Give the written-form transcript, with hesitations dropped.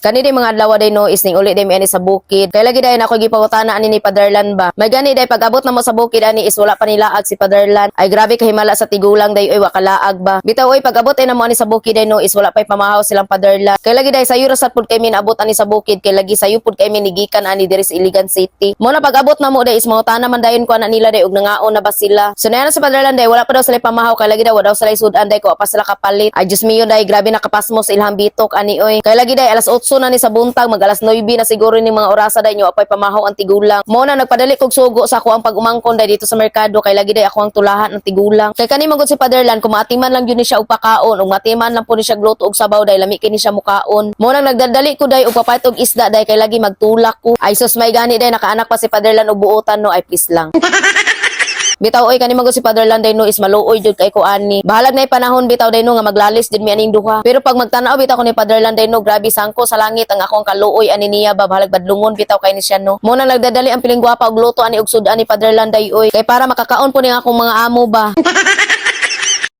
Kani day mga adlaw day no is ning uli day mi ani sa bukid. Kay lagi day na ako gipangutana ani ni Paderlan ba. May gani day, pag-abot na mo sa bukid ani is wala pa nilaag si Paderlan. Ay, grabe kahimala sa tigulang day oy, wa kalaag ba. Bitaw oy, pag-abot ay na mo ani sa bukid day no is wala pay pamahaw silang Paderlan. Kay lagi day sayo ra sad pud kay mi naabot ani sa bukid, kay lagi sayo pud kay mi nigikan ani diri sa Iligan City. Mo na pag-abot na mo day is mangutana man dayon ko ana nila day og nangaon na ba sila. So na sa Paderlan day, wala pa daw sila pamahaw, kay lagi daw wa daw sila sudan day ko pa sila kapalit. Ay, Diyos mio day, grabe nakapasmo sa ilahang bitok ani oy. Kay lagi day alas 8 na ni sa buntag, mag alas 9 na siguro ni mga orasa day nyo apay pamahaw ang tigulang. Mo na nagpadali kog sugo sa ako ang pag-umangkon day dito sa merkado, kay lagi day ako ang tulahan ng tigulang. Kay kani magud si Paderlan, kung maatiman lang yun ni siya og pakaon ug matiman lang po ni siya gluto og sabaw day, lami kini siya mukaon. Mo nang nagdadali ko day og papalit og isda day, kay lagi magtulak ko. Ay sus, may gani day, nakaanak pa si Paderlan og buotan no, ay please lang. Bitaw oy, kani man gud si Father Landay no is maluoy jud kay ko ani. Bahalag na panahon bitaw day no nga maglalis jud mi aning duha. Pero pag magtan-aw bitaw ko ni Father Landay no, grabe, sangko sa langit ang akong kaluoy ani niya ba, bahalag badlungon bitaw kay ni siya no. Mo na nagdadali ang piling gwapa og luto ani og sud ani Father Landay oy. Kay para makakaon po ni akong mga amo ba.